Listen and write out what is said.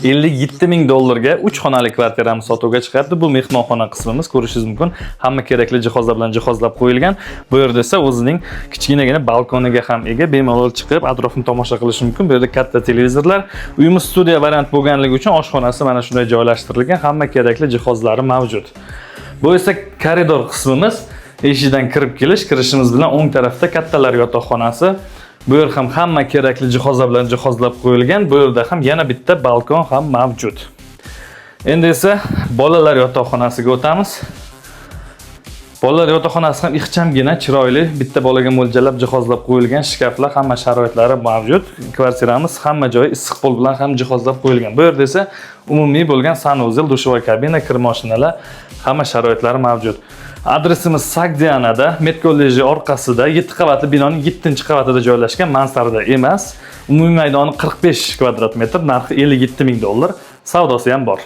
57 ming dollarga 3 xonali kvartiramiz sotuvga chiqyapti. Bu mehmonxona qismimiz, ko'rishingiz mumkin. Hamma kerakli jihozlar bilan jihozlab qo'yilgan. Bu yerda esa o'zining kichkinagina balkoniga ham ega, bemalol chiqib atrofni tomosha qilish mumkin. Bu yerda katta televizorlar. Uyimiz studiya variant bo'lganligi uchun oshxonasi mana shunday joylashtirilgan, hamma kerakli jihozlari mavjud. Bu esa koridor qismimiz. Eshikdan kirib kelish, kirishimiz bilan o'ng tarafda kattalar yotoqxonasi. Bu yer ham hamma kerakli jihozlar bilan jihozlab qo'yilgan. Bu yerda ham yana bitta balkon ham mavjud. Endi esa bolalar yotoqxonasiga o'tamiz. Bolalar yotoqxonasi ham ixchamgina, chiroyli, bitta bolaga mo'ljallab jihozlab qo'yilgan shkaflar, hamma sharoitlari mavjud. Kvartiramiz hamma joyi issiq pol bilan ham jihozlab qo'yilgan. Bu yerda esa umumiy bo'lgan санузел, душевой kabina, kir mashinalar, hamma sharoitlari mavjud. Adresimiz Sagdianada, Med kolleji orqasida, 7 qavatli binoning 7-qavatida joylashgan, mansarda emas. Umumiy maydoni 45 kvadrat metr, narxi 57 ming dollar. Savdosi ham bor.